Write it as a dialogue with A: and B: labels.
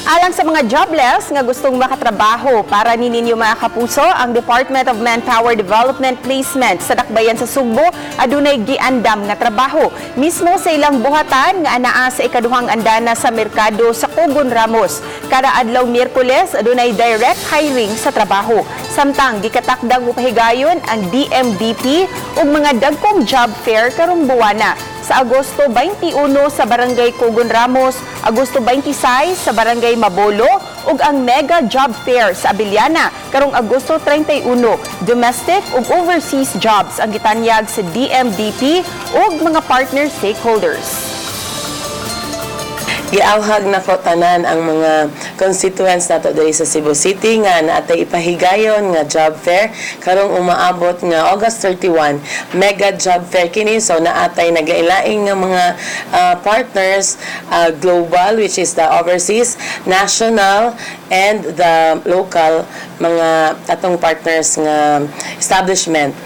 A: Alang sa mga jobless nga gustong makatrabaho, para ni ninyo, mga kapuso, ang Department of Manpower Development Placement sa Dakbayan sa Sugbo adunay giandam nga trabaho. Mismo sa ilang buhatan nga anaa sa ikaduhang andana sa merkado sa Cogon Ramos. Kada adlaw Miyerkules adunay direct hiring sa trabaho. Samtang gikatakdang mupahigayon ang DMDP ug mga dagkong job fair karong buwana sa Agosto 21 sa Barangay Cogon Ramos, Agosto 26 sa Barangay Mabolo ug ang Mega Job Fair sa Abellana karong Agosto 31. Domestic ug overseas jobs ang gitanyag sa DMDP ug mga partner stakeholders.
B: Giawhag nako tanan ang mga constituents nato diri sa Cebu City nga naatay ipahigayon nga job fair karong umaabot nga August 31. Mega job fair kini, so naatay naglain-laing nga mga partners, global, which is the overseas, national and the local mga atong partners nga establishment.